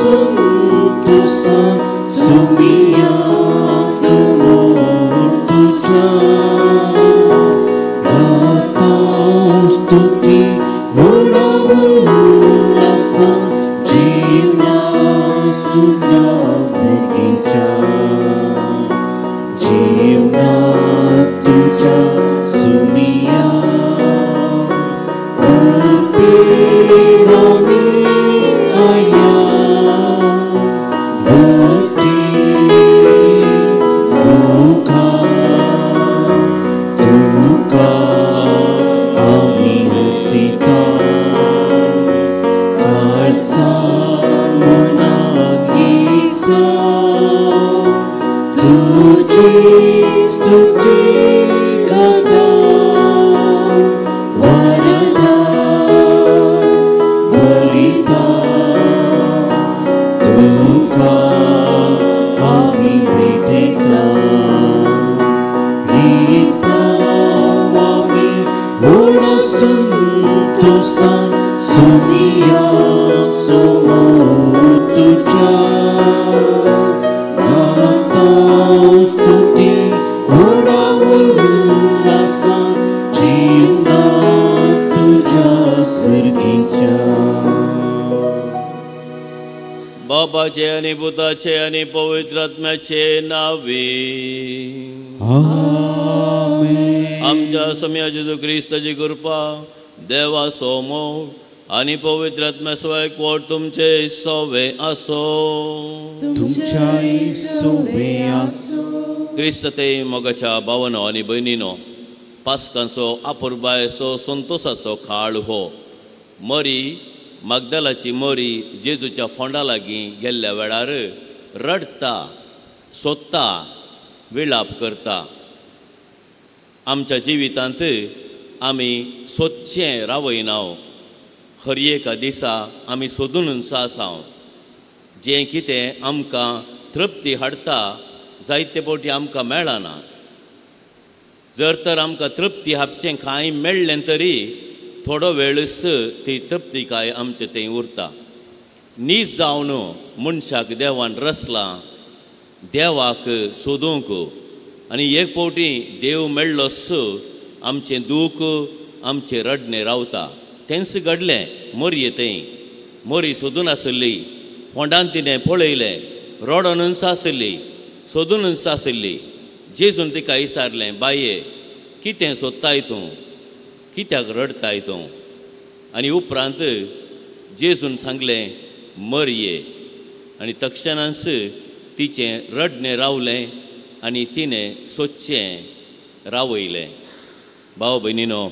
संतोसा सुमिया समोर तुझ्या गाता स्तुती व्हडा उल्हासा जीवना तुझ्या सर्गीच्या जीवना तुझ्या सुमिया अर्पितामि आया भक्ती तुका तुका आमी हसिता काळजा मनात इसा तुझी स्तुती गाता वरदा बलिता तुका आमी भेटयता गीता आमी व्हड संतोसान सुमिया समोर तुझ्या गाता स्तुती व्हड उल्हासान जीवना तुझ्या सर्गीच्या. बाबाचे आनी पुताचे आनी पवित्र आत्म्याचे नावे आमेन. आमच्या सम्या जेजू क्रिस्ताची कृपा देवाचो मोग आनी पवित्र आत्म्याचो एकवट तुमचे सवे आसो. तुमच्याय सोवे आसो. क्रिस्त ते मोगाच्या भावनो आनी भयणीनो पास्कांचो आपुरबायेचो संतोसाचो काळ हो. मरी मागदालाची मरी जेजूच्या फोंडा लागीं गेल्ल्या वेळार रडटा सोदता विळाप करता. आमच्या जिवितांत आमी सोदचें रावयना. हर एका दिसा आमी सोदून आसाव. जें कितें आमकां तृप्ती हाडटा जायते फावटी आमकां मेळना. जर तर आमकां तृप्ती हाडचें कांय मेळ्ळें तरी थोडो वेळच ती तृप्तिकाय आमचे थंय उरता. नीज जावन मनशाक देवान रचला देवाक सोदूंक आनी एक फावटी देव मेळ्ळोच आमचें दूख आमचें रडणें रावता. तेंच घडलें मोरये थंय. मोरी सोदून आसली फोंडान तिणें पळयलें रडोनूच आसली सोदूनच आसली. जेजून तिका विचारलें बाये कितें सोदताय तूं कित्याक रडताय तूं. आनी उपरांत जेजून सांगलें मरये. आनी तक्षणांच तिचें रडणें रावलें आनी तिणें सोदचें रावयलें. भाव भयणीनो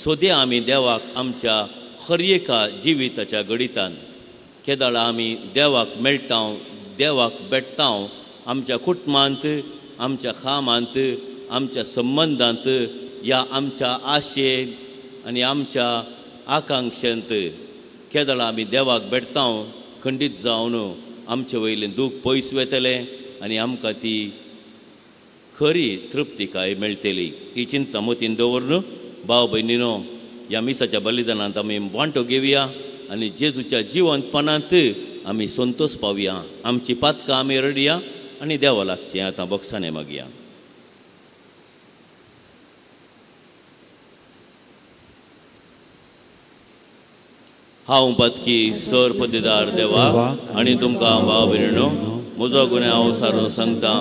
सोदया आमी देवाक आमच्या हर एका जिविताच्या घडितान. केदळा आमी देवाक मेळटा देवाक भेटता आमच्या कुटुंबांत आमच्या कामांत आमच्या संबंदांत या आमच्या आशेन आनी आमच्या आकांक्षेंत केदळा आमी देवाक भेटता खंडीत जावन आमचे वयलें दूख पयस वेतलें आनी आमकां ती खरी तृप्तिकाय मेळटली. ही चिंता मतीन दवरून भाव भयणीनो ह्या मिसाच्या बलिदानांत आमी वांटो घेवया आनी जेजूच्या जिवंतपणांत आमी संतोष पावया. आमची पातकां आमी रडया आनी देवा लागचें आतां बोगसाणें मागया. हांव पातकी सर पदेदार देवा आनी तुमकां भाव भयणीनो म्हजो गुन्यांव सारून सांगता.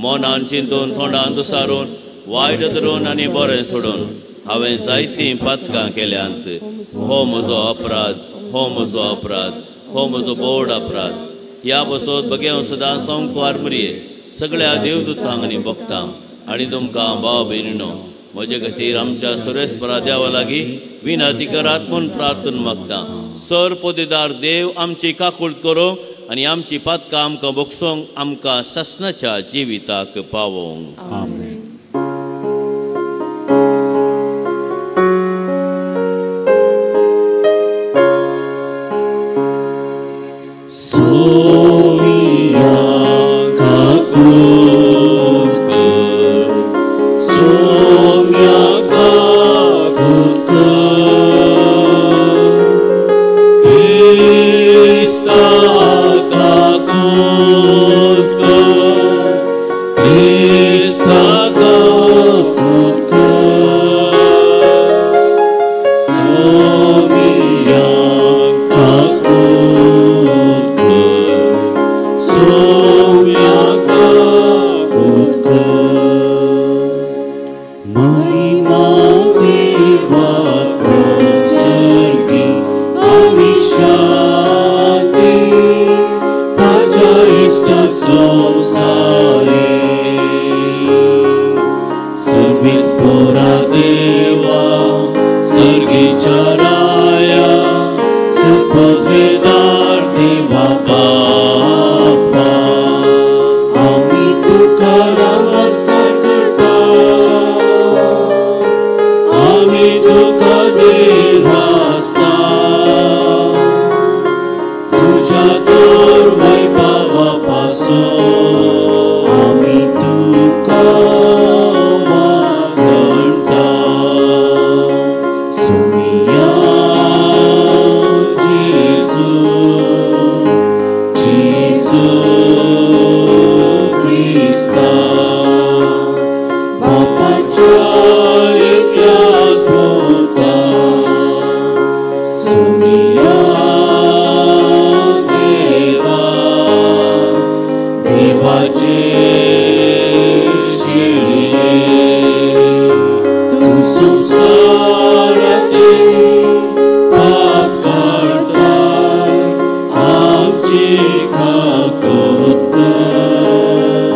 मनान चिंतून तोंडान दुसारून वायट धरून आनी बरें सोडून हांवें जायतीं पातकां केल्यांत. हो म्हजो अपराध हो म्हजो अपराध हो म्हजो बोड अपराध. ह्या बसोत बगेव सदां संकवार मरये सगळ्या देवदूतांक आनी भक्तांक आनी तुमकां भाव भयणीनो म्हजे खातीर आमच्या सुरेशपरा देवा लागीं विनंती करात म्हूण प्रार्थना मागता. सर पदेदार देव आमची काकूळट करूं आनी आमची पातकां आमकां बोगसोंक आमकां सासणाच्या जिविताक पावोवंक. आमेन. सोमिया काकूट कर सोम्या काकूट कर क्रिस्ता. बापा आमी तुका नमस्कार करता आमी तुका देवास्ता तुझ्या तोर वैभवा पासून आमी तुका वाखणता सुमिया जेजू जेजू क्रिस्ता बापाच्या एकल्याच पुता सुमिया देवा देवाचे शिळये तूं संवसाराचे पाप काडताय आमची काकूत कर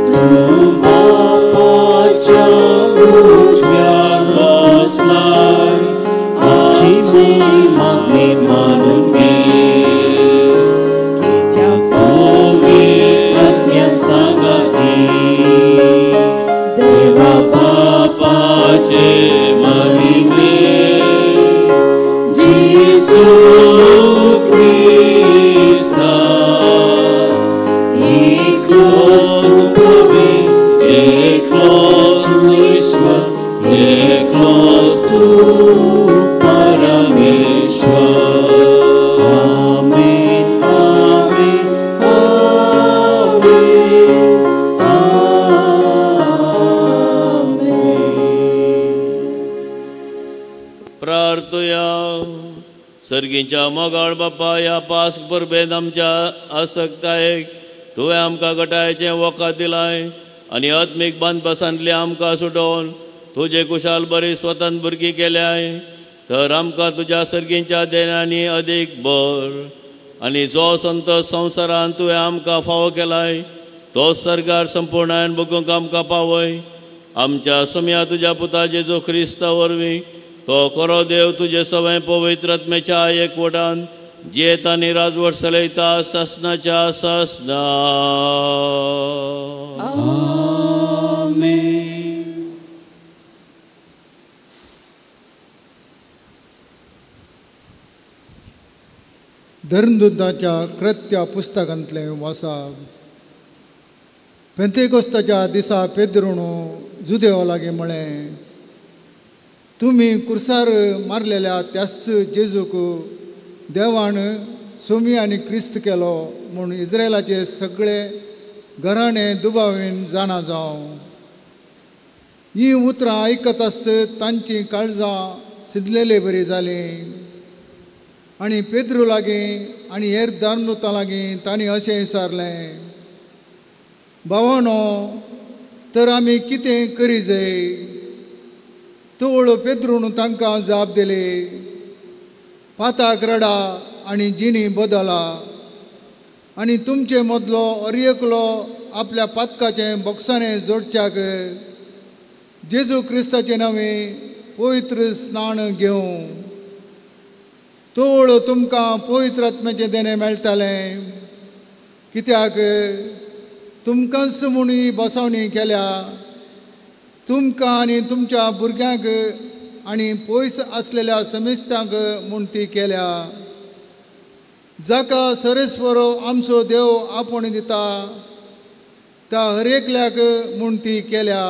तूं बापाच्या उजव्याक बसलाय आमची मागणी मानून घे कित्याक पवित्र आत्म्या सांगाती देवा बापाचे महिमे जेजू क्रिस्ता एकलोच तूं पवित्र एकलोच तूं ईश्वर एकलोच तूं परमेश्वर आमेन आमेन आमेन आमेन. प्रार्थुया. सर्गीच्या मोगाळ बापा ह्या पास्क परबेंत आमच्या आसक्तायेक तुवें आमकां गटायेचें वखद दिलाय आनी आत्मीक बांदपासांतली आमकां सुटोवन तुजे कुशाल बरी स्वतंत्र भुरगीं केल्याय तर आमकां तुज्या सर्गींच्या देण्यांनी अदीक बर आनी जो संतोश संवसारान तुवें आमकां फावो केलाय तो सर्गार संपूर्णायन भोगूंक आमकां पावय. आमच्या सुम्या तुज्या पुता जेजू क्रिस्ता वरवीं तो खरो देव तुजे सवय पवित्र आत्म्याच्या एकवटान जियेता आनी राजवट चलयता सासणाच्या सासणा. आमेन. धर्मदूताच्या कृत्या पुस्तकांतलें वासाप. पेंतेकोस्ताच्या दिसा पेद्रून जुदेवा लागीं म्हळें, तुमी कुर्सार मारलेल्या त्याच जेजूक देवान सोमी आनी क्रिस्त केलो म्हूण इस्रायलाचे सगळे घराणे दुबावीन जाणा जावं. हीं उतरां आयकत आसत तांचीं काळजां शिजलेले बरी जालीं आनी पेद्रू लागीं आनी हेर धर्मदूतां लागीं तांणी अशें विचारलें, भावानो तर आमी कितें करी जाय? तवळ पेद्रून तांकां जाप दिली, पाताक रडा आनी जिणी बदला आनी तुमचे मदलो हर एकलो आपल्या पातकाचें बोक्साणें जोडच्याक जेजू क्रिस्ताचें नांवे पवित्र स्नान घेवं. तवळ तुमकां पवित्र आत्म्याचें देणें मेळटालें, कित्याक तुमकांच म्हूण ही बसवणी केल्या, तुमकां आनी तुमच्या भुरग्यांक आनी पयस आसलेल्या समेस्तांक म्हूण ती केल्या. जाका सरेस्वर आमचो देव आपोवणी दिता त्या हर एकल्याक म्हूण ती केल्या.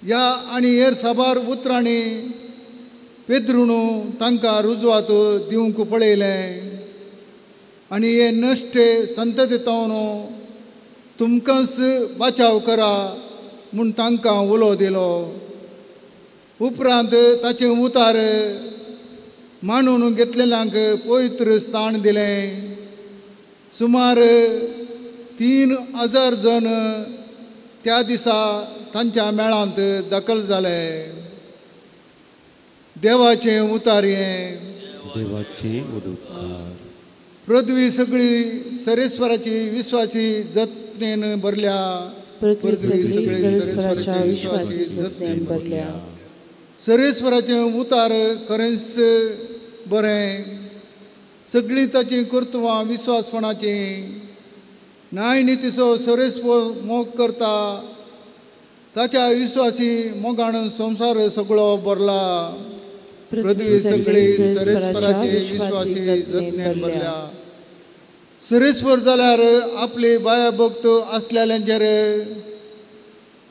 ह्या आनी हेर साबार उतरांनी पेद्रून तांकां रुजवात दिवंक पळयलें आनी हे नश्टे संततींतल्यान तुमकांच बाचाव करा म्हूण तांकां उलो दिलो. उपरांत ताचें उतार मानून घेतलेल्यांक पवित्र स्थान दिलें. सुमार 3000 जण त्या दिसा तांच्या मेळांत दाखल जाले. देवाचें उतार हें. देवाचें उपकार. पृथ्वी सगळी सरेस्वराची विश्वाची जतनेन भरल्या. पृथ्वी सगळी सरेस्वराच्या विश्वासी जतनेन भरल्या. सरेस्वराचें उतार खरेंच बरें. सगळीं ताचीं कर्तुवां विस्वासपणाचीं. न्याय नितीचो सरेस्पर मोग करता, ताच्या विस्वासी मोगान संवसार सगळो भरला. पृथ्वी सगळी सरेस्पराची विश्वासी जतनेन भरल्या. सरेस्पर जाल्यार आपली बाया भक्त आसलेल्यांचेर,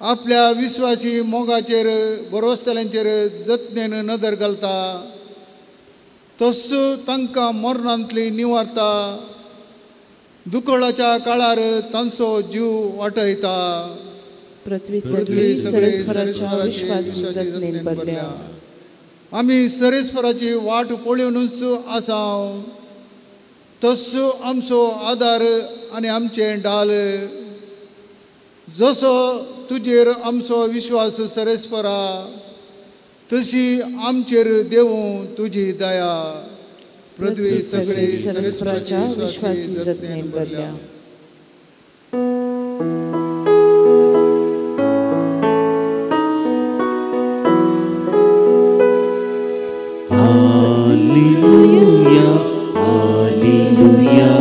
आपल्या विश्वासी मोगाचेर बरोसतल्यांचेर जतनेन नदर घालता. तस तांकां मरणांतली निवारता, दुकळाच्या काळार तांचो जीव वाटयता. पृथ्वी सगळी सरेस्पराच्या विश्वासी जतनेन भरल्या. आमी सरेस्पराची वाट पळोवनूच आसा, तस आमचो आदार आनी आमचें डाल. जसो तुजेर आमचो विश्वास सरेस्परा, तशी आमचेर देवूं तुजी दया. पृथ्वी सगळी सरेस्पराच्या विश्वासी जतनेन भरल्या. Alleluia, alleluia,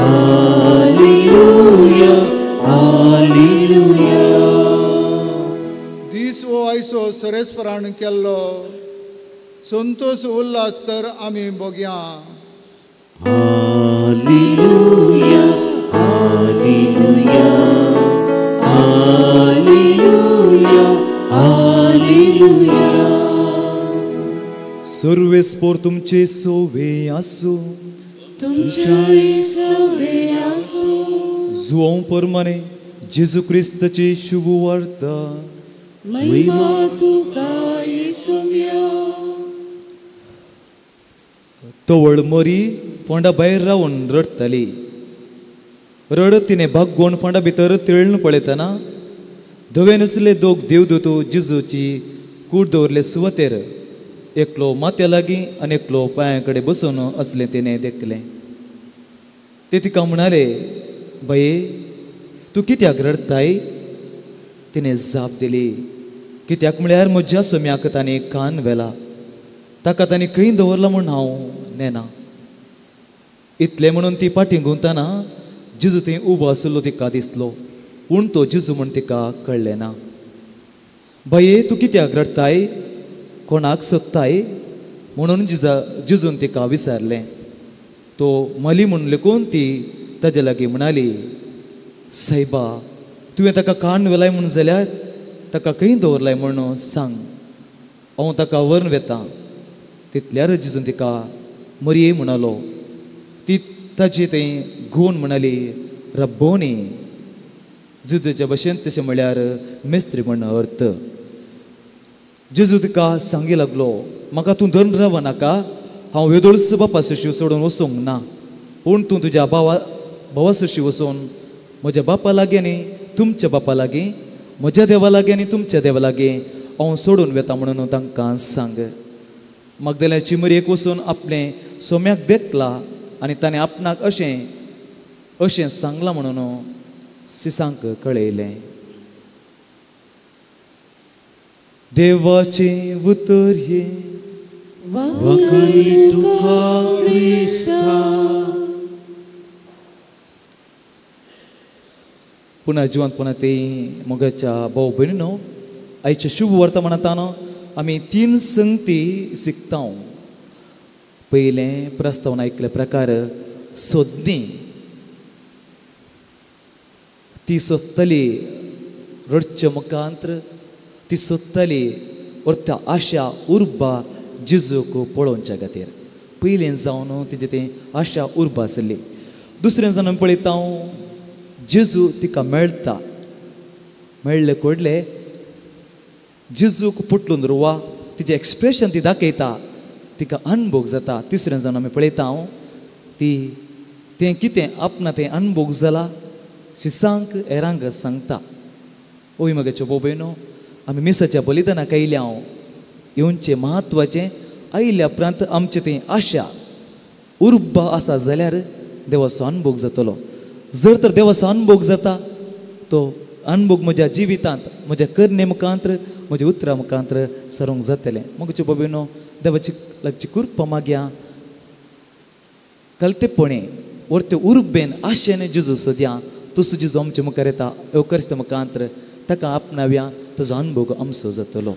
alleluia, alleluia. दीस हो आयचो सरेस्परान केल्लो, संतोष उल्हास तर आमी भोगया. Alleluia, alleluia, alleluia, alleluia. सर्वेस्पोर तुमचे सोवे आसूं, तुमचे सोवे आसूं. जुवांव परमाने जेजू क्रिस्ताची शुभ वार्ता. महिमा तुका येसुम्या. तवळ मरी फोंडा भायर रावन रडटाली. रडत तिणें भागोवन फोंडा भितर तेळून पळयतना धवे न्हेसले दोग देवदूत जेजूची कूड दवरले सुवातेर, एकलो माथ्या लागीं आनी एकलो पांयां कडेन बसून असलें तिणें देखलें. ते तिका म्हणाले, बाये तूं कित्याक रडटाय? तिणें जाप दिली, कित्याक म्हळ्यार म्हज्या सोम्याक ताणें कान व्हेला, ताका ताणें खंय दवरला म्हूण हांव नेना. इतलें म्हणून ती फाटीं घुंवतना जेजू थंय उबो आशिल्लो तिका दिसलो, पूण तो जेजू म्हूण तिका कळ्ळें ना. बाये तूं कित्याक रडटाय? कोणाक सोदताय? म्हणून जेजून तिका विचारलें. तो मली म्हूण लेखून ती ताजे लागीं म्हणाली, सायबा तुवें ताका कान व्हेलाय म्हूण जाल्यार ताका खंय दवरलाय म्हूण सांग, हांव ताका व्हरून वेता. तितल्यार जेजून तिका मरये म्हणालो. ती ताजे थंय घुंवून म्हणाली, रब्बोनी. जुदेच्या भशेन तशें म्हळ्यार मेस्त्री म्हण अर्थ. जेजू तिका सांगी लागलो, म्हाका तूं धरून राव नाका, हांव वेदोळच बापा सुशी सोडून वचूंक ना, पूण तूं तुज्या भावा सुशी वचून म्हज्या बापा लागीं आनी तुमच्या बापा लागीं, म्हज्या देवा लागीं आनी तुमच्या देवा लागीं हांव सोडून वेता म्हणून तांकां सांग. मागदेल्याची मरयेक वचून आपलें सोम्याक देखला आनी ताणें आपणाक अशें अशें सांगलां म्हणून सिसांक कळयलें. देवाचें उतर हें. वाखाणी तुका क्रिस्ता. पुन्हा जिवंतपणा ते मोगाच्या भाव भयणीनो, आयच्या शुभ वर्तमानांत आमी तीन संगती शिकता. पयलें प्रस्तावना आयकले प्रकार सोदणी, ती सोदतली रडच्या मुखांत्र, ती सोदतली अर्थ आशा उर्बा जेजूक पळोवच्या खातीर. पयलें जावन तिजें तें आशा उर्बा आसली. दुसरें जावन आमी पळयता जेजू तिका मेळटा. मेळ्ळे कोडले जेजूक पुटलून रुवा तिजें एक्सप्रेशन ती दाखयता, तिका अनभोग जाता. तिसरें जावन आमी पळयता ती तें कितें आपणा तें अनभोग जाला शिसांक हेरांक सांगता. ओय मगेच्यो भोव भयणो, आमी मिसाच्या बलिदानाक आयल्या हांव येवचें म्हत्वाचें आयल्या उपरांत आमचें तें आशा उर्बा आसा जाल्यार देवाचो अनभोग जातलो. जर तर देवाचो अनभोग जाता तो अनभोग म्हज्या जिवितांत म्हज्या करणे मुखांत्र म्हज्या उतरां मुखांत्र सरूंक जातलें. मगच्यो भोव भयणो, देवाची लागची कृपा मागया. कलतेपणे वरते उर्बेन आशेन जेजू सद्या तसो जेजू आमचे मुखार येता येवकरिस्त मुखांत्र ताका आपणाव्या ताजो अनुभव आमचो जातलो.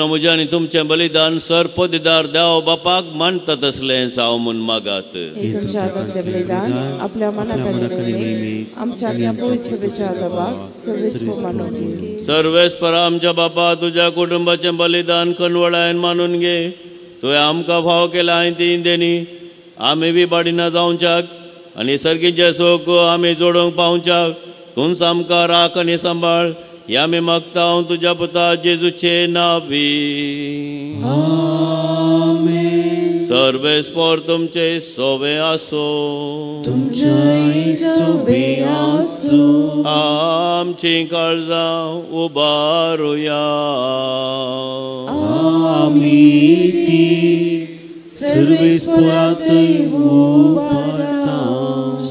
म्हज्या आनी तुमचें बलिदान सर पदीदार देव बापाक मानता तसलें जावं म्हूण मागात. बलिदान आपल्या सर्वेस्पर आमच्या बापा तुज्या कुटुंबाचें बलिदान कनवळायन मानून घे. तुवें आमकां फाव केला आनी ती देणी आमी बी बाडिना जावच्याक आनी सर्गीचें सुख आमी जोडूंक पावच्याक तूंच आमकां राख आनी सांबाळ. ह्या आमी मागता हांव तुज्या पुता जेजूचे नांवी. आमेन. सर्वेस्पर तुमचे सोवे आसो. तुमचे सोवे आसो. आमची काळजां उबारुया. आमी ती सर्वेस्पराक उबारता.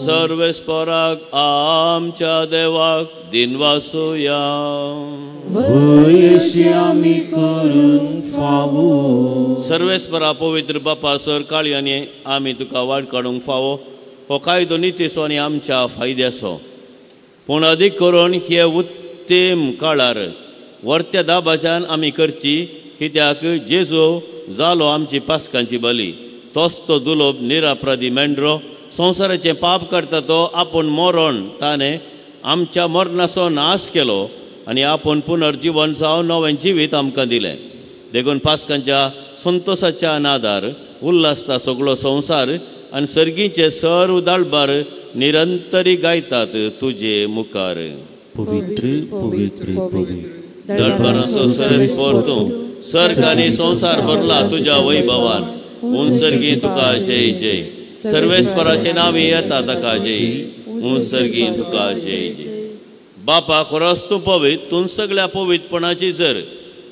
सर्वेस्पराक आमच्या देवाक दिनवासुया. वयशी आमी करून फावो. सर्वेस्परा पवित्र बापा सर काळी आनी आमी तुका वाट काडूंक फावो हो कायदो नितीचो आनी आमच्या फायद्याचो. पूण अदीक करून हे उत्तम काळार वर्त्या दाबाच्यान आमी करची कित्याक जेजू जालो आमची पास्कांची बली. तोच तो दुलोब निरापराधी मेंढरो संवसाराचें पाप करता तो आपूण मरण ताणें आमच्या मरणाचो नाश केलो आनी आपूण पुनर्जिवन जावन नवें जिवीत आमकां दिलें. देखून पास्कांच्या संतोसाच्या नादार उल्हासता सगळो संवसार आनी सर्गीचे सर्व दाळबार निरंतरी गायतात तुजे मुखार. पवित्र पवित्र पवित्र दळबाराचो सर्वेस्पर तूं सर्ग आनी संवसार भरला तुज्या वैभवान. उन सर्गी तुका जय जय. सर्वेस्पराचे नांव येता ताका जय. उन सर्गी तुका जय जय. बापा खरोच तूं पवित्र तूं सगळ्या पवित्रपणाची जर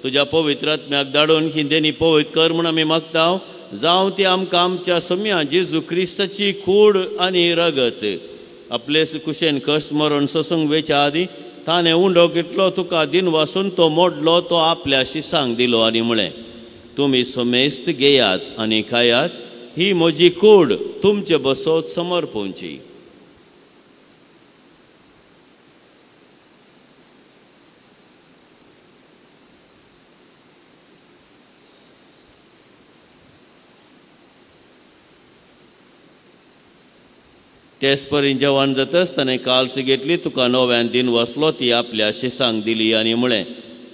तुज्या पवित्र आत्म्याक धाडून हिंदेनी पवित्र कर म्हूण आमी मागता. जावं ती आमकां आमच्या सम्या जेजू क्रिस्ताची कूड आनी रगत आपले कुशेन कश्ट मरण सोसूंक वेच्या आदीं ताणें उंडो घेतलो तुका दिन वासून तो मोडलो तो आपल्या शिसांक दिलो आनी म्हळें तुमी समेस्त घेयात आनी खायात ही म्हजी कूड तुमचे बसोत समर्पणची. तेच परी जेवण जातच ताणें काल्स घेतली तुका नव्यान दिन वसलो ती आपल्या शिसांक दिली आनी म्हळें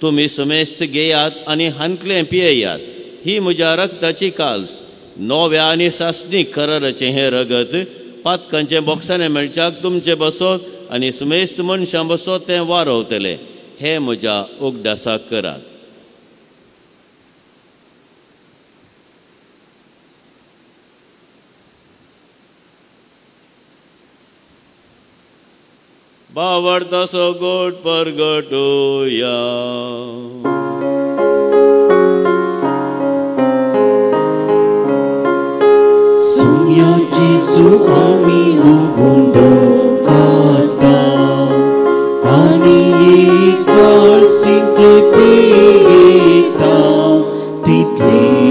तुमी समेस्त घेयात आनी हांतलें पियेयात ही म्हज्या रक्ताची काल्स नव्या आनी सासणीक कराराचें हें रगत पातकांचें बोक्साणें मेळच्याक तुमचें बसोत आनी समेस्त मनशां बसोत तें वारवतलें. हें म्हज्या उगडासाक करात. बावडतासो गोट परगटुया. सुम्या जेजू आमी उबुंडो खाता आनी एका सिंकले पियेता तितले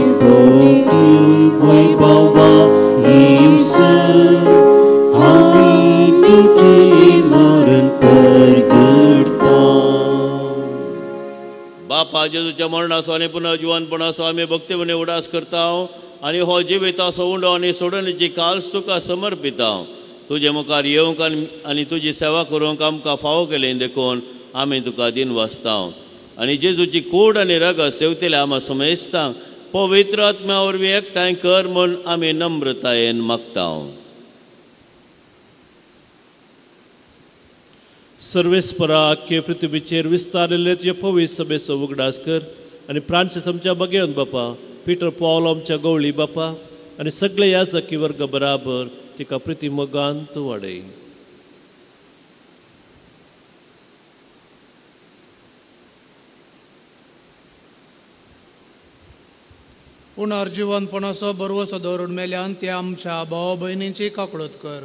मरणाचो आनी पुनर्जिवनपणाचो आमी भक्तीपणे उडास करता आनी हो जिविताचो उंडो आनी सोडणीची काल्स तुका समर्पिता. तुजे मुखार येवंक आनी तुजी सेवा करूंक आमकां फावो केली देखून आमी तुका दिन वाचता. आनी जेजूची कूड आनी रगत सेवतल्या आमा समेस्तांक पवित्र आत्म्या वरवीं एकठांय कर म्हूण आमी नम्रतायेन मागता. सर्वेस्परा आख्खे पृथ्वीचेर विस्तारिल्ले तुजे पवित्र सभेचो उगडास कर आनी फ्रांसीस आमच्या बगेवन बापा, पिटर पॉल आमच्या गवळी बापा आनी सगळे याजकी वर्ग बराबर तिका प्रिती मोगान तूं वाडय. पुनर्जिवनपणाचो बरवसो दवरून मेल्यान ते आमच्या भाव भयणींची काकळूत कर.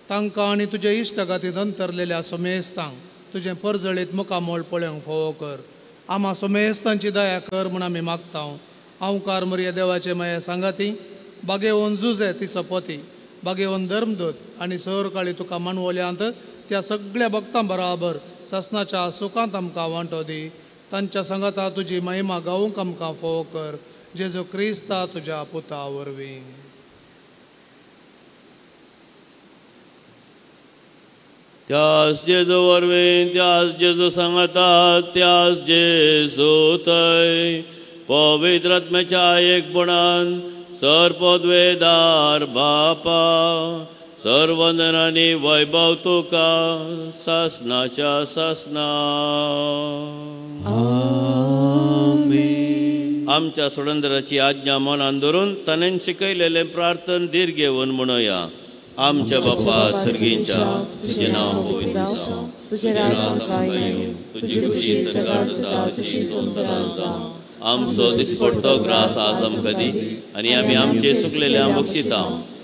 तांकां आनी तुजे इश्टगातींत अंतरलेल्या समेस्तांक तुजें परजळीत मुखामोळ पळोवंक फावो कर. आमा समेस्तांची दया कर म्हूण आमी मागता. हांवकार मरिया देवाचे माये सांगाती बागेवन जुजे ती सपोती बागेवन धर्मदूत आनी सरकाळी तुका मानवल्यांत त्या सगळ्या भक्तां बराबर सासनाच्या सुखांत आमकां वांटो दी. तांच्या सांगाता तुजी महिमा गावूंक आमकां फावो कर. जेजू क्रिस्ता तुज्या पुता वरवीं. त्यास जेजू वरवीं, त्यास जेजू सांगता, त्यास जेजू थंय पवित्र आत्म्याच्या एकपणान सर्पद्वेदार बापा सर्वंदनानी वैभव तुका सासनाच्या सासना. आमच्या सोडंदराची आज्ञा मनान धरून ताणें शिकयलेलें प्रार्थन धीर घेवन म्हणुया. आमच्या बापा सर्गींच्या, तुजें नांव पवित्र जावं, तुजें राज आमकां येवं, तुजी खुशी स्वर्गांत जाता तशी संवसारांत जावं. आमचो दिसपडतो ग्रास आज आमकां दी आनी आमी आमचे सुकलेले बक्षिता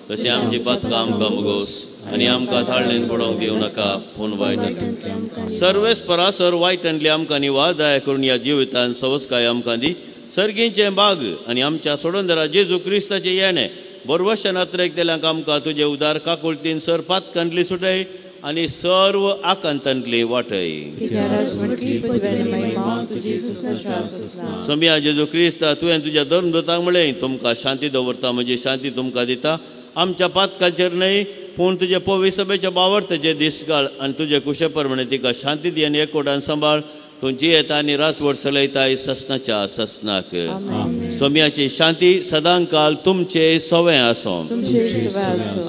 तशें आमची पातकां आमकां मुगोस आनी आमकां थाळणेन पडोवंक दिवं नाका, पूण वायट सर्वेस परासर वायटांतली आमकां निवार दया करून ह्या जिवितान सवस्काय आमकां दी. सर्गींचें बाग आनी आमच्या सोडंदरा जेजू क्रिस्ताचें येणें बरवश्या नात्रेक तेल्यांक आमकां तुजे उदार काकुळतीन सर पातकांतली सुटय आनी सर्व आकांतांतली वाटय. सोम्या जेजू क्रिस्ता, तुवें तुज्या धर्मदूतांक म्हळें तुमकां शांती दवरता, म्हजी शांती तुमकां दिता. आमच्या पातकांचेर न्हय पूण तुजे पवित्र सभेच्या बावर्तचे दीस घाल आनी तुजे कुशे प्रमाणे तिका शांती दी आनी एकवटान सांबाळ. तूं जियेता आनी रासवड चलयताय ससनाच्या ससनाक. सोम्याची शांती सदांकाल तुमचे सवें आसों.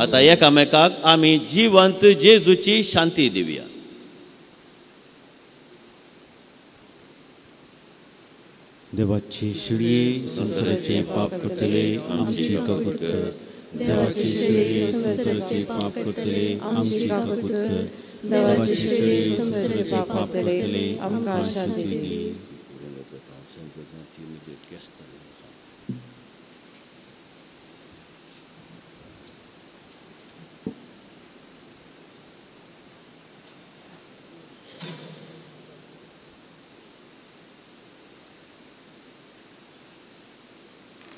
आतां एकामेकाक आमी जिवंत जेजूची शांती दिवया. देवाची शिळये संवसाराचे पाप करतले आमची काकूत कर. देवाची शिळये संवसाराचे पाप करतले आमची काकूत कर. देवाची शिळये संवसाराचे पाप करतले आमकां शांती दी.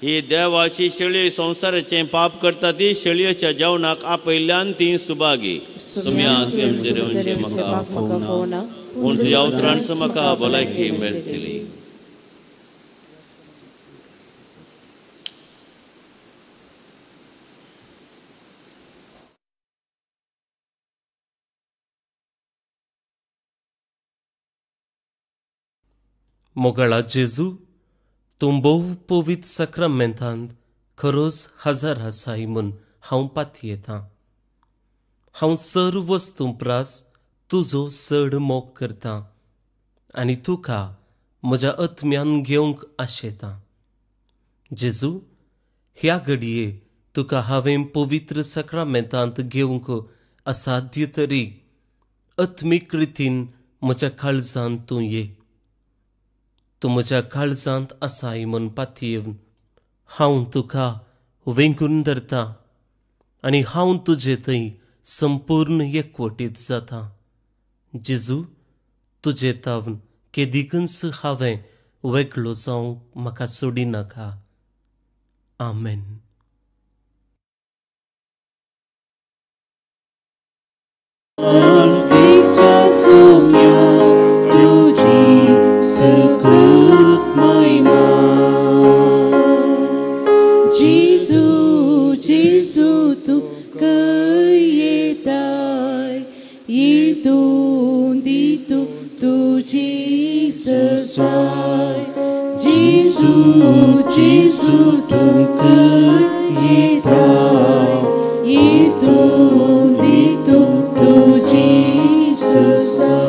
ही देवाची शेळी संवसाराचें पाप करता ती शेळयेच्या जेवणाक आपयल्ल्यान ती सुभागी. म्हाका पूण तुज्या उतरान म्हाका भलायकी मेळटली. मोगाळा जेजू, तूं भोव पवित्र साक्रामेंतांत खरोच हजर आसाय म्हूण हांव पातयेतां. हांव सर्व वस्तूं प्रास तुजो चड मोग करतां आनी तुका म्हज्या आत्म्यान घेवंक आशेतां. जेजू, ह्या घडये तुका हांवें पवित्र साक्रामेंतांत घेवंक असाध्य तरी आत्मीक रितीन म्हज्या काळजांत तूं ये. तूं म्हज्या काळजांत आसाय म्हूण पातयेवन हांव तुका वेंगून धरतां आनी हांव तुजे थंय संपूर्ण एकवटीत जाता. जेजू, तुजे तावन केदिकूच हांवें वेगळो जावंक म्हाका सोडिनाका. आमेन. तुजी सुकृत महिमा. जेजू जेजू तूं खंय येताय येतूं दितूं तुजी ससाय जेजू जेजू तूं खंय येताय येतूं दितूं तुजी ससाय.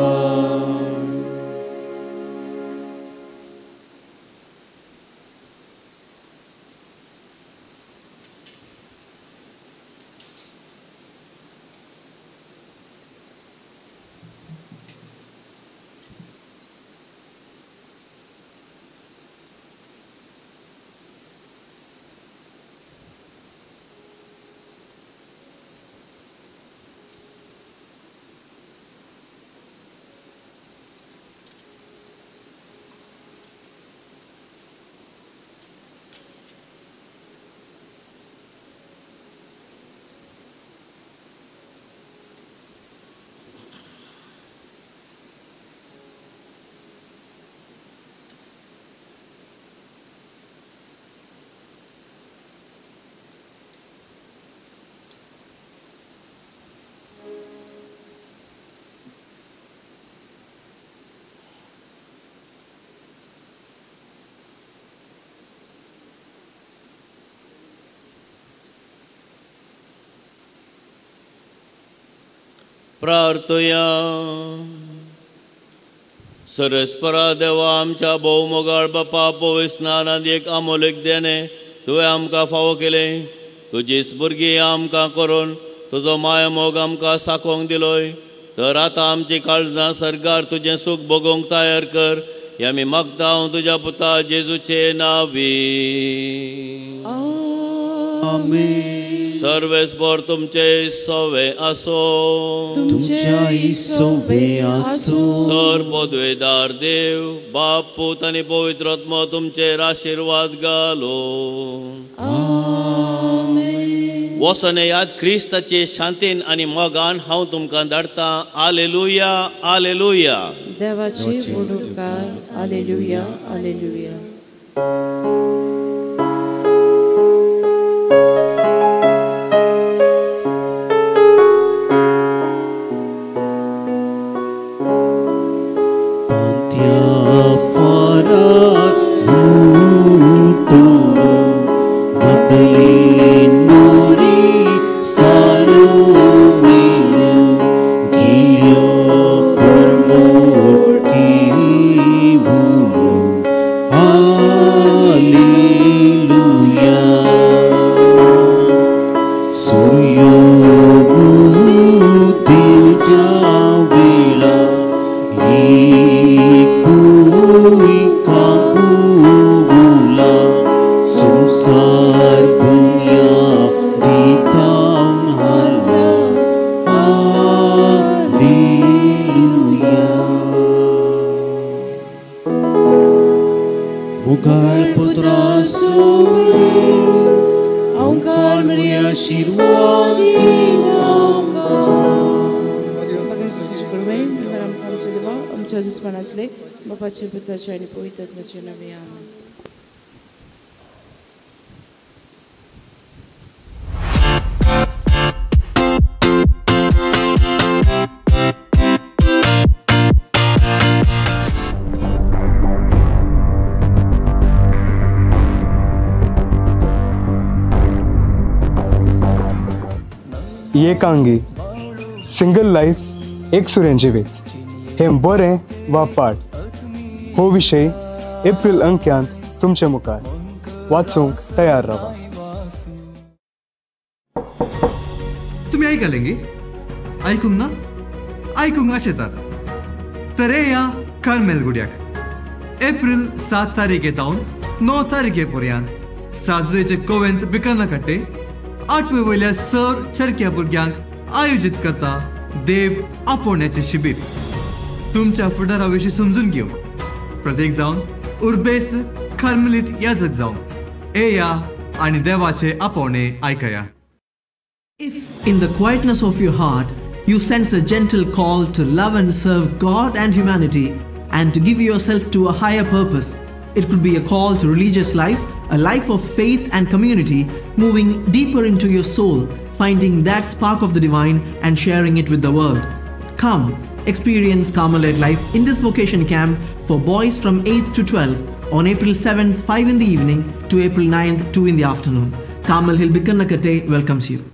प्रार्थया. सरस्परा देवा आमच्या भोवमोगाळ बापा पविस्नानांत एक अमोलीक देणें तुवें आमकां फावो केलें. तुजीच भुरगीं आमकां करून तुजो मायामोग आमकां साकोवंक दिलोय. तर आतां आमची काळजां सर्गार तुजें सूख भोगोवंक तयार कर हें आमी मागता हांव तुज्या पुता जेजूचे नांवी. आमेन. सर्वेस्पर तुमचे सवे आसो. तुमच्याय सवे आसो. सर पदवेदार देव बाप पूत आनी पवित्र आत्मो तुमचेर आशिर्वाद घालो. आमेन. वसने याद क्रिस्ताचे शांतीन आनी मोगान हांव तुमकां धाडटा. आलेलुया आलेलुया. देवाचे उपकार. आलेलुया आलेलुया. एकांगी सिंगल लायफ एक सुरें जिवीत हें बरें वा पाड हो विशय एप्रिल अंक्यांत तुमचे मुखार वाचूंक तयार रावा. तुमी आयकलें गे? आयकूंक ना? आयकूंक आशेतात तर या कार्मेल गुड्याक एप्रिल 7 तारीखे तावन 9 तारीखे पर्यंत साजुचे कोवेंत बिकाना कट्टे 8वे वयल्या सर चरक्या भुरग्यांक आयोजीत करता देव आपोवण्याचें शिबीर. तुमच्या फुडारा विशीं समजून घेवंक प्रत्येक जावन उर्बेस्त कार्मेलीत याजक जावन येया आनी देवाचे आपोवणे आयकया. If in the quietness of your heart you sense a gentle call to love and serve God and humanity and to give yourself to a higher purpose, It could be a call to religious life, a life of faith and community, moving deeper into your soul, finding that spark of the divine and sharing it with the world. Come, experience Carmelite life in this vocation camp for boys from 8 to 12 on April 7th, 5 in the evening to April 9th, 2 in the afternoon. Carmel Hill Bikarnakatte welcomes you.